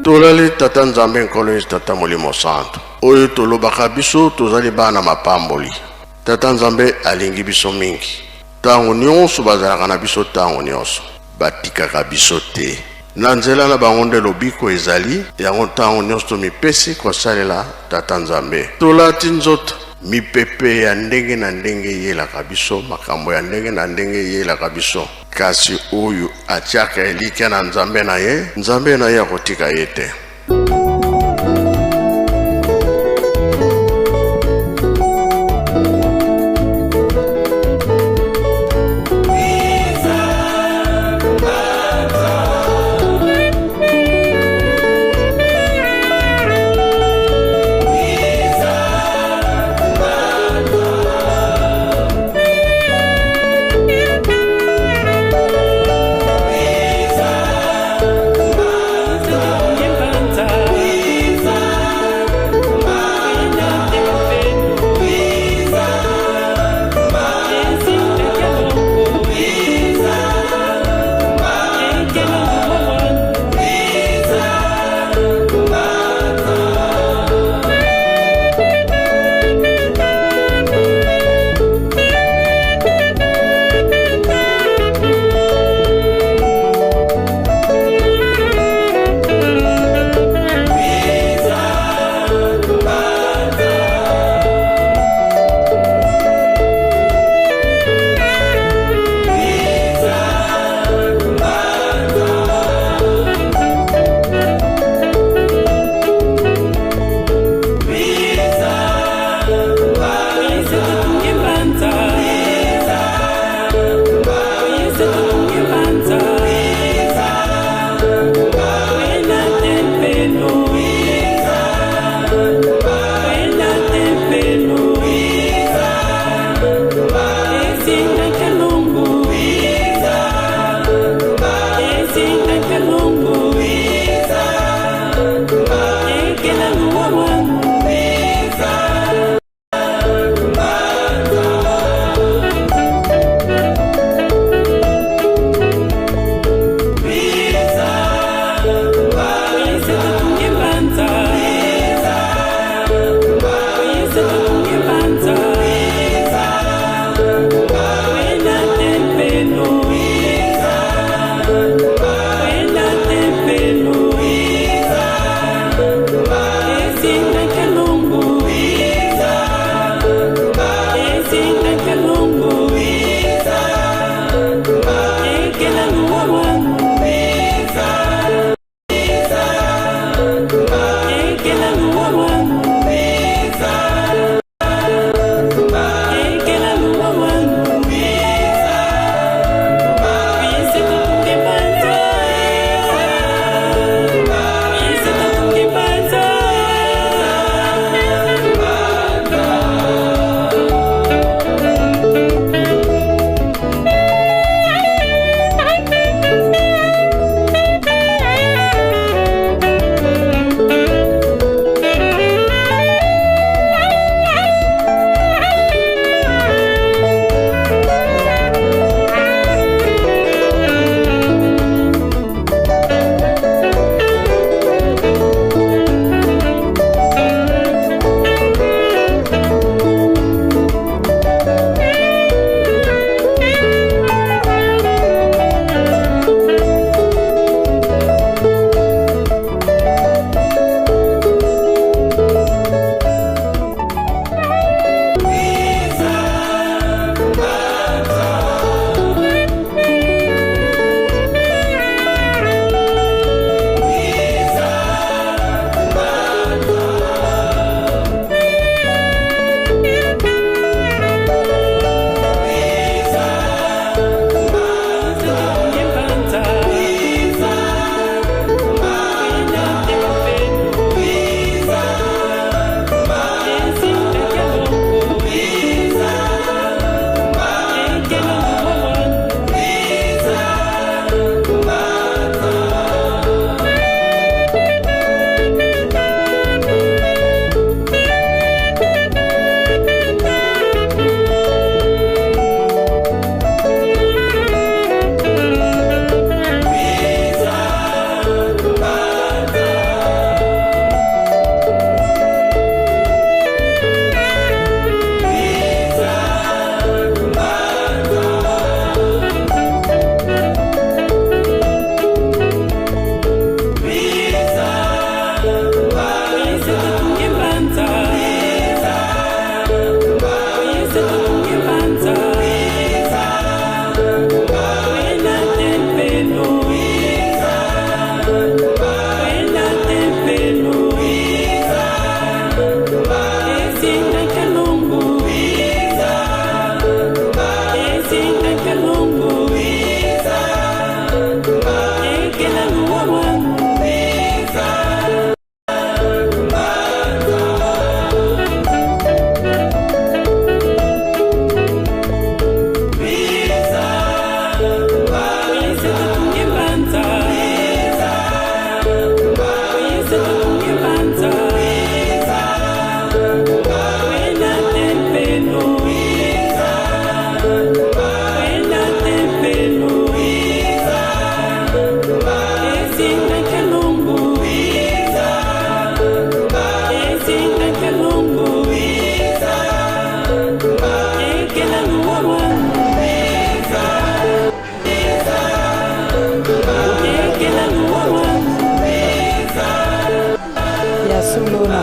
Tolali Tata Nzambe Nkolo Yesu Tata Molimo Santo. Oyo tolobaka biso tozali bana mapamboli. Tata Nzambe alingi biso mingi. Tango nionso bazalaka na biso tango nionso. Batikaka biso te. Na nzela na bango nde lobiko ezali, yango tango nionso tomipesi kosalela Tata Nzambe. Tolati nzoto. Mipepe ya ndenge na ndenge eyelaka biso, makambo ya ndenge na ndenge eyelaka biso. Kasi oyo atiaka elikya na Nzambe na ye, Nzambe na ye akotika ye te.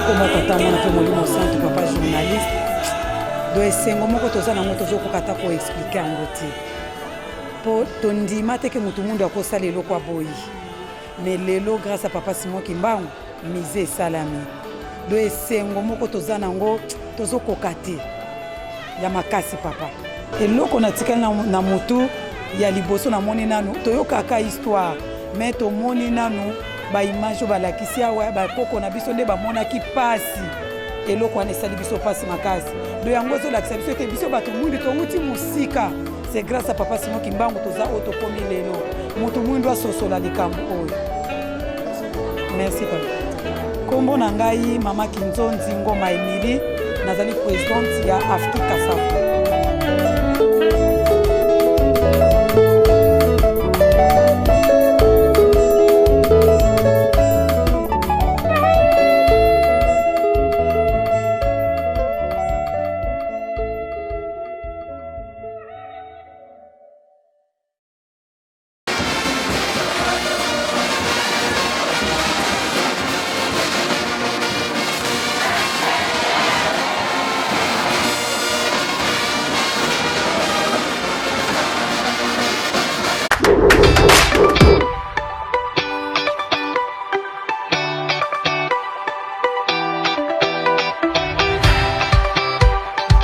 Komba Tata, Mwana mpe Molimo Santu. Papa journaliste, do esengo moko toza nango, tozokoka ata koexpliquer yango te, mpo tondima te ke motu mundu akosala eloko aboyi. Mais lelo, grâce à papa Simon Kimbangu, musée esalami. Do esengo moko toza nango, tozokoka te, ya makasi. Papa, eloko natikali na motu ya liboso, namoni nanu toyokaka histoire, mais tomoni nanu baimage oyo balakisi awa, bakoko na biso nde bamonaki pasi. Eloko wana esali biso pasi makasi. Do yango ezolakisa biso ete biso bato mwindu towuti mosika. C'est grâce à papa Simon Kimbangu toza oyo tokomi lelo. Motu mwindu asosola likambo oyo. Merci papa. Nkombo na ngai Mama Kinzonzi Ngoma Emili, nazali présidente ya AFKI Kasavu.